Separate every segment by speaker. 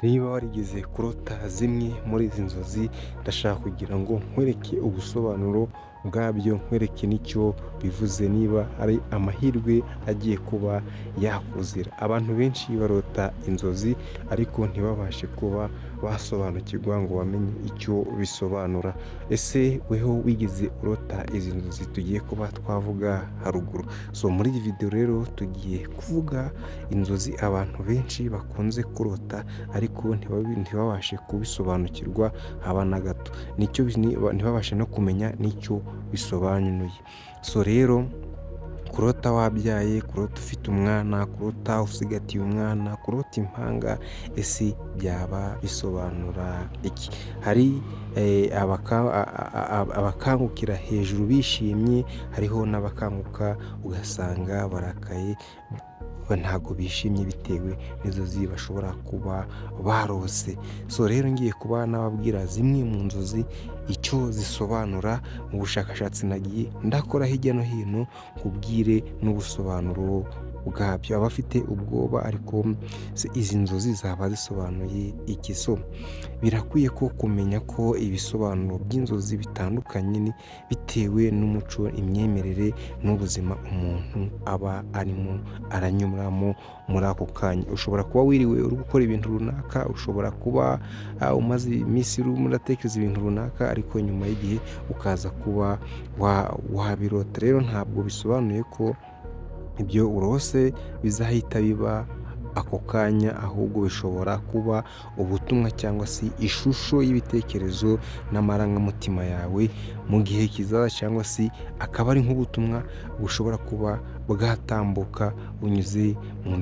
Speaker 1: Niba warigeze kurota zimwe muri izi nzozi, ndashaka kugira ngo nkwereke ubusobanuro bwabyo, nkwereke n'icyo bivuze, niba ari amahirwe agiye kuba yakuzira. Abantu benshi barota inzozi ariko ntibabashe kuba basobanukirwa ngo bamenye icyo bisobanura. Ese weho wigeze urota izi nzozi tugiye kuba twavuga haruguru? So muri iyi video rero tugiye kuvuga inzozi abantu benshi bakunze kurota ariko ntibabashe kubisobanukirwa haba na gato, nicyo ntibabashe no kumenya n'icyo bisobanuye. So rero kurota wabyaye, kurota ufite umwana, kurota usigatiye umwana, kurota impanga, ese byaba bisobanura iki? Hari abakangukira hejuru bishimye, hariho n'abakanguka ugasanga barakaye, ntabwo bishimye bitewe n'inzozi bashobora kuba barose. So rero ngiye kuba nababwira zimwe mu nzozi icyo zisobanura mu bushakashatsi nagiye ndakora hirya no hino, nkubwire n'ubusobanuro bwabyo. Abafite ubwoba ariko se izi nzozi zaba zisobanuye iki? So birakwiye ko kumenya ko ibisobanuro by'inzozi bitandukanye bitewe n'umuco, imyemerere n'ubuzima umuntu aba arimo aranyuramo muri ako kanya. Ushobora kuba wiriwe uri gukora ibintu runaka, ushobora kuba umaze iminsi urimo uratekereza ibintu runaka, ariko nyuma y'igihe ukaza kuba wabirota. Rero ntabwo bisobanuye ko ibyo urose bizahita biba ako kanya, ahubwo bishobora kuba ubutumwa cyangwa se ishusho y'ibitekerezo n'amarangamutima yawe mu gihe kizaza, cyangwa se akaba ari nk'ubutumwa bushobora kuba bwatambuka bunyuze mu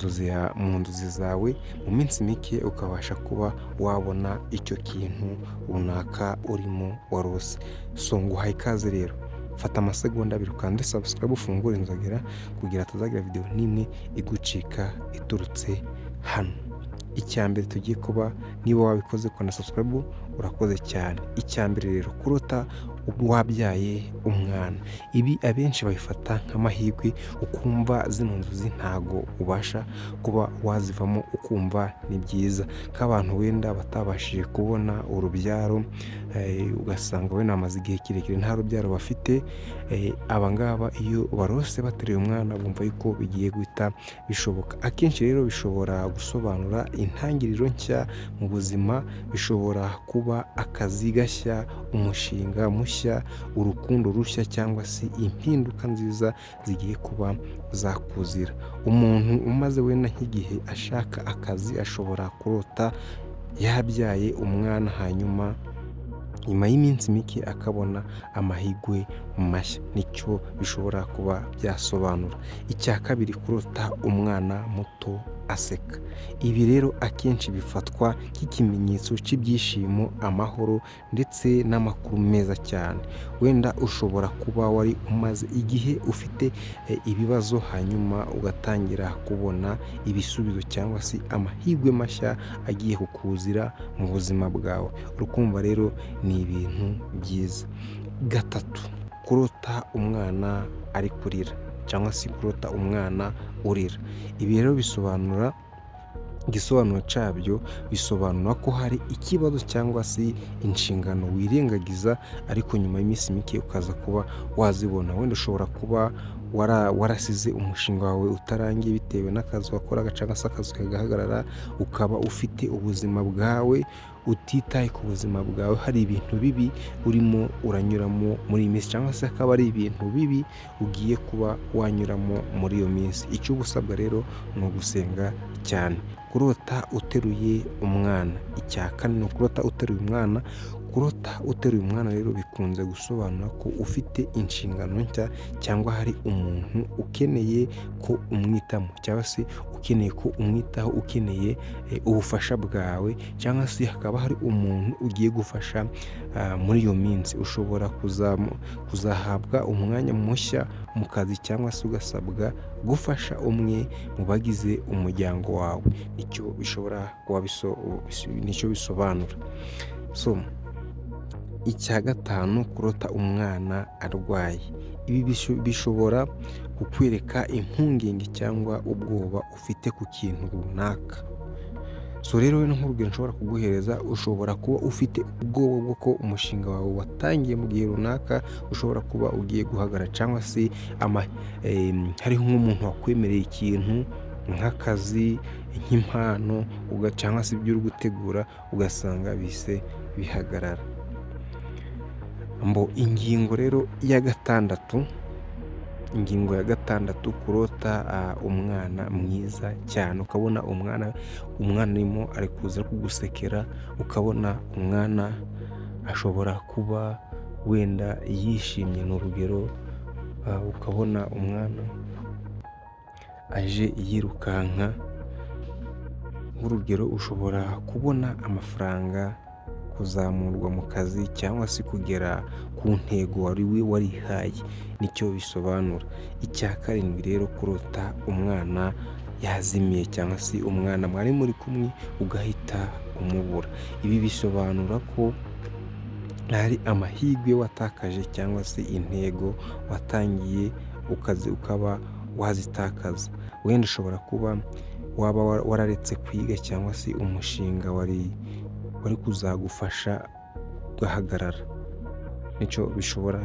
Speaker 1: nzozi zawe, mu minsi mike ukabasha kuba wabona icyo kintu runaka urimo warose. So nguhaye ikaze rero, fata amasegonda 2 ukande subscribe, ufungure inzogera kugira hatazagira video n'imwe igucika iturutse hano. Icya mbere tugiye kuba, niba wabikoze ukanda subscribe, urakoze cyane. Icya mbere rero, kurota wabyaye umwana, ibi abenshi babifata nk'amahirwe, ukumva zino nzozi ntago ubasha kuba wazivamo, ukumva ni byiza. Nk'abantu wenda batabashije kubona urubyaro, ugasanga wenda bamaze igihe kirekire nta rubyaro bafite, aba ngaba iyo barose bateruye umwana bumva yuko bigiye guhita bishoboka. Akenshi rero bishobora gusobanura intangiriro nshya mu buzima, bishobora kuba akazi gashya, umushinga mushya, urukundo rushya cyangwa se impinduka nziza zigiye kuba zakuzira. Umuntu umaze wenda nk'igihe ashaka akazi ashobora kurota yabyaye umwana, hanyuma nyuma y'iminsi mike akabona amahirwe mashya, nicyo bishobora kuba byasobanura. Icya kabiri, kurota umwana muto aseka, ibi rero akenshi bifatwa nk'ikimenyetso cy'ibyishimo, amahoro ndetse n'amakuru meza cyane. Wenda ushobora kuba wari umaze igihe ufite ibibazo, hanyuma ugatangira kubona ibisubizo cyangwa se amahirwe mashya agiye kukuzira mu buzima bwawe. Urukumva rero ni ibintu byiza. Gatatu, kurota umwana ari kurira cyangwa se kurota umwana urira, ibi rero bisobanura, igisobanuro cyabyo bisobanura ko hari ikibazo cyangwa se inshingano wirengagiza, ariko nyuma y'iminsi mike ukaza kuba wazibona. Wenda ushobora kuba warasize umushinga wawe utarangiye bitewe n'akazi wakoraga, cyangwa se akazi kagahagarara, ukaba ufite ubuzima bwawe utitaye ku buzima bwawe, hari ibintu bibi urimo uranyuramo muri iyi minsi, cyangwa se akaba ari ibintu bibi ugiye kuba wanyuramo muri iyo minsi. Icyo uba usabwa rero ni ugusenga cyane. Kurota uteruye umwana, icya kane ni ukurota uteruye umwana. Kurota uteruye umwana rero bikunze gusobanura ko ufite inshingano nshya, cyangwa hari umuntu ukeneye ko umwitamo, cyangwa se ukeneye ko umwitaho, ukeneye ubufasha bwawe, cyangwa se hakaba hari umuntu ugiye gufasha muri iyo minsi. Ushobora kuzahabwa umwanya mushya mu kazi, cyangwa se ugasabwa gufasha umwe mu bagize umuryango wawe, nicyo bishobora kuba, nicyo bisobanura. So icya gatanu, kurota umwana arwaye, ibi bishobora kukwereka impungenge cyangwa ubwoba ufite ku kintu runaka. So rero nk'urugero nshobora kuguhereza, ushobora kuba ufite ubwoba bwo ko umushinga wawe watangiye mu gihe runaka ushobora kuba ugiye guhagarara, cyangwa se hariho nk'umuntu wakwemereye ikintu nk'akazi, nk'impano, cyangwa se ibyo uri gutegura ugasanga bise bihagarara. Mbo ingingo rero ya gatandatu, ingingo ya gatandatu, kurota umwana mwiza cyane, ukabona umwana arimo ari kuza kugusekera, ukabona umwana ashobora kuba wenda yishimye, ni urugero, ukabona umwana aje yirukanka, nk'urugero ushobora kubona amafaranga, kuzamurwa mu kazi cyangwa se kugera ku ntego wari warihaye, nicyo bisobanura. Icya karindwi rero, kurota umwana yazimiye cyangwa se umwana mwari muri kumwe ugahita umubura. Ibi bisobanura ko hari amahirwe watakaje cyangwa se intego watangiye ukaba wazitakaza. Wenda ushobora kuba waba wararetse kwiga cyangwa se umushinga wari kuzagufasha ugahagarara, nicyo bishobora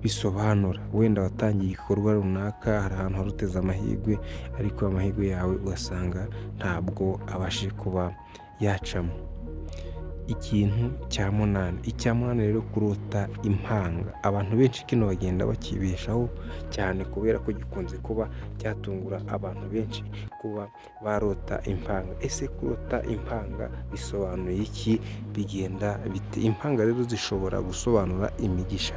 Speaker 1: bisobanura. Wenda watangiye igikorwa runaka, hari ahantu wari uteze amahirwe, ariko amahirwe yawe ugasanga ntabwo abashije kuba yacamo. Ikintu cya munani, icya munani rero, kurota impanga. Abantu benshi kino bagenda bakibeshaho cyane kubera ko gikunze kuba cyatungura abantu benshi kuba barota impanga. Ese kurota impanga bisobanuye iki? Bigenda bite? Impanga rero zishobora gusobanura imigisha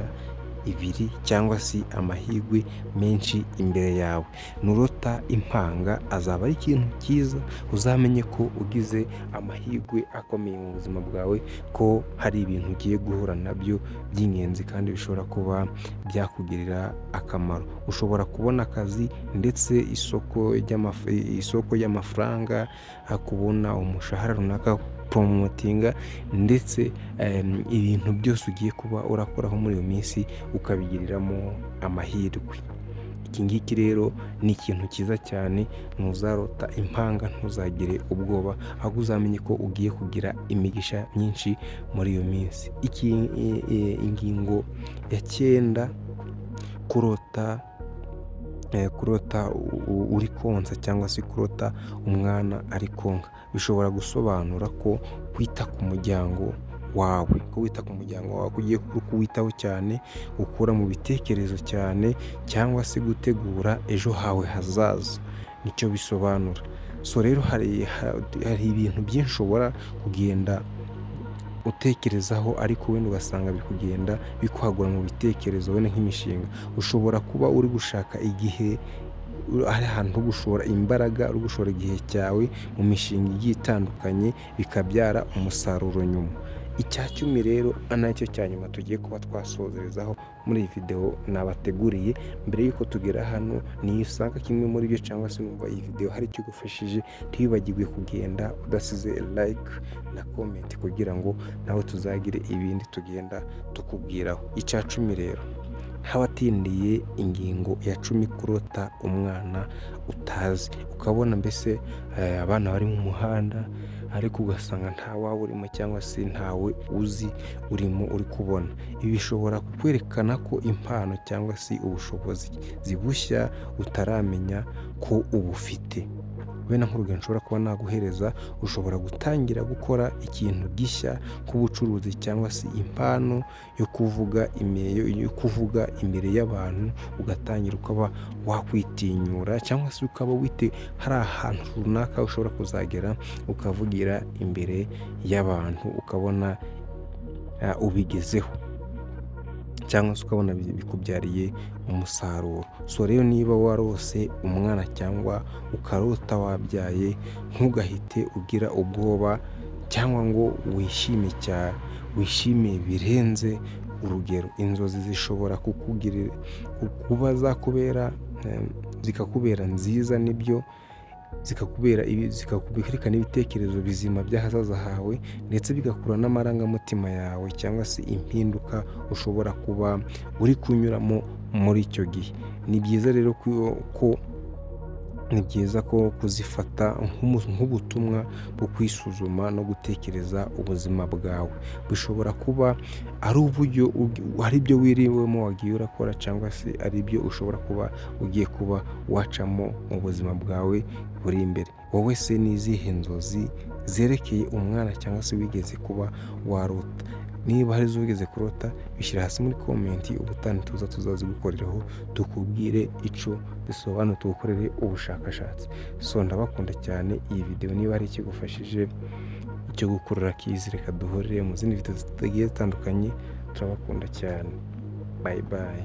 Speaker 1: ibiri cyangwa se amahirwe menshi imbere yawe. Nurota impanga azaba ari ikintu cyiza, uzamenye ko ugize amahirwe akomeye mu buzima bwawe, ko hari ibintu ugiye guhura nabyo by'ingenzi kandi bishobora kuba byakugirira akamaro. Ushobora kubona akazi ndetse isoko ry'amafaranga, kubona umushahara runaka, promotinga, ndetse ibintu byose ugiye kuba urakoraho muri iyo minsi ukabigiriramo amahirwe. Iki ngiki rero ni ikintu cyiza cyane, ntuzarota impanga ntuzagire ubwoba, ahubwo uzamenye ko ugiye kugira imigisha myinshi muri iyo minsi. Ingingo ya cyenda, kurota uri konsa cyangwa se kurota umwana ari konka, bishobora gusobanura ko kwita ku muryango wawe, ko wita ku muryango wawe, ko ugiye kuwitaho cyane, ukura mu bitekerezo cyane cyangwa se gutegura ejo hawe hazaza, nicyo bisobanura. So rero hari ibintu byinshi ushobora kugenda utekerezaho, ariko wenda ugasanga biri kugenda bikwagura mu bitekerezo, wenda nk'imishinga. Ushobora kuba uri gushaka igihe ari ahantu ho gushora imbaraga, uri gushora igihe cyawe mu mishinga igiye itandukanye, bikabyara umusaruro nyuma. Icya 10 rero, ari nacyo cya nyuma tugiye kuba twasozerezaho muri iyi videwo nabateguriye, mbere y'uko tugera hano, niyo usanga kimwe muri byo cyangwa se numva iyi videwo hari icyo igufashije, ntiwibagirwe kugenda udasize like na comment kugira ngo nawe tuzagire ibindi tugenda tukubwiraho. Icya 10 rero, ntabatindiye, ingingo ya 10, kurota umwana utazi, ukabona mbese abana bari mu muhanda ariko ugasanga nta wawe urimo cyangwa se ntawe uzi urimo uri kubona. Ibi bishobora kwerekana ko impano cyangwa se ubushobozi bushya utaramenya ko ubufite. Wenda nk'urugero nshobora kuba naguhereza, ushobora gutangira gukora ikintu gishya nk'ubucuruzi cyangwa se impano yo kuvuga imbere y'abantu, ugatangira ukaba wakwitinyura cyangwa se ukaba wite hari ahantu runaka ushobora kuzagera ukavugira imbere y'abantu, ukabona ubigezeho cyangwa se ukabona bikubyariye umusaruro. So rero niba warose umwana cyangwa ukarota wabyaye, ntugahite ugira ubwoba cyangwa ngo wishime cyane, wishime birenze urugero. Inzozi zishobora kuba zakubera, zikakubera nziza, nibyo, zikakubera zikakwereka n'ibitekerezo bizima by'ahazaza hawe, ndetse bigakura n'amarangamutima yawe cyangwa se impinduka ushobora kuba uri kunyuramo muri icyo gihe. Ni byiza rero ko Ni byiza ko kuzifata nk'ubutumwa bwo kwisuzuma no gutekereza ubuzima bwawe. Bishobora kuba ari uburyo hari ibyo wiriwemo wagiye urakora, cyangwa se ari ibyo ushobora kuba ugiye kuba wacamo mu buzima bwawe buri imbere. Wowe se ni izihe nzozi zerekeye umwana cyangwa se wigeze kuba warota? Niba hari izo wigeze kurota, bishyira hasi muri comment. Ubutaha tuza tuzazigukoreraho, tukubwire icyo bisobanura, tugukorere ubushakashatsi. So ndabakunda cyane. Iyi video niba hari ikigufashije cyo gukurura kizi, reka duhurire mu zindi video zigiye zitandukanye. Turabakunda cyane, bye bye.